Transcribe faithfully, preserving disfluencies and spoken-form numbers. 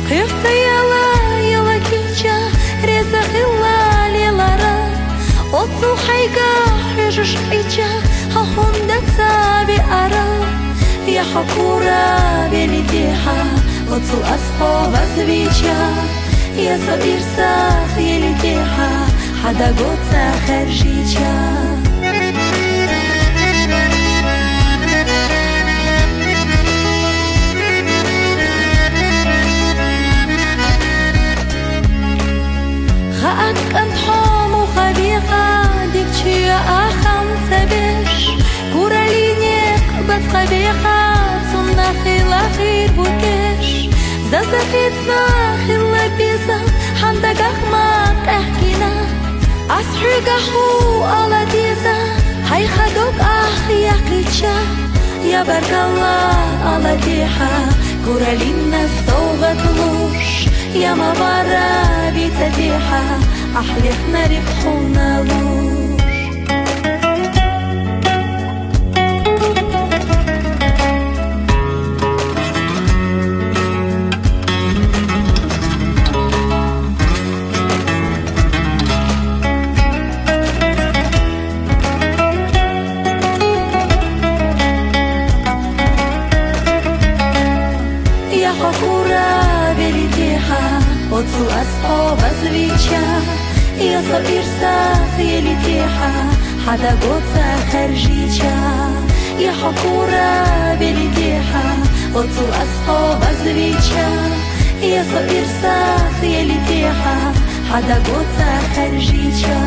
ХъуьхцӀа яла, яла кийча, реза хилла лелара. Оцу хӀайгахь хьуьжуш Ӏича, хӀа хӀунда ца веара? Я хьо кура велитӀехьа, оцу ас хьо вазвича. Я со ирсах елитӀехьа, хьа дагоца хержича. Хаат кӀантхьо муха веха, дикчия ахам ца беш, курали некъ бацӀа беха, цунна хила хир бутеш. Заза хецна хила беза, хӀандагах ма къехкина. Ас хьуьгахь хӀу ала деза, хьайха дог ах яхъича. Я баркалла ала дехьа, куралинна совгъат луш. Я ма бара бицӀа дехьа, ахь лехнариб хьуна луш. Я хьо кура велитӀехьа, оцу ас хьо вазвича. Я со ирсах елитӀехьа, хьа дагоца хержича. Я хьо кура велитӀехьа, оцу ас хьо вазвича. Я со ирсах елитӀехьа, хьа дагоца хержича.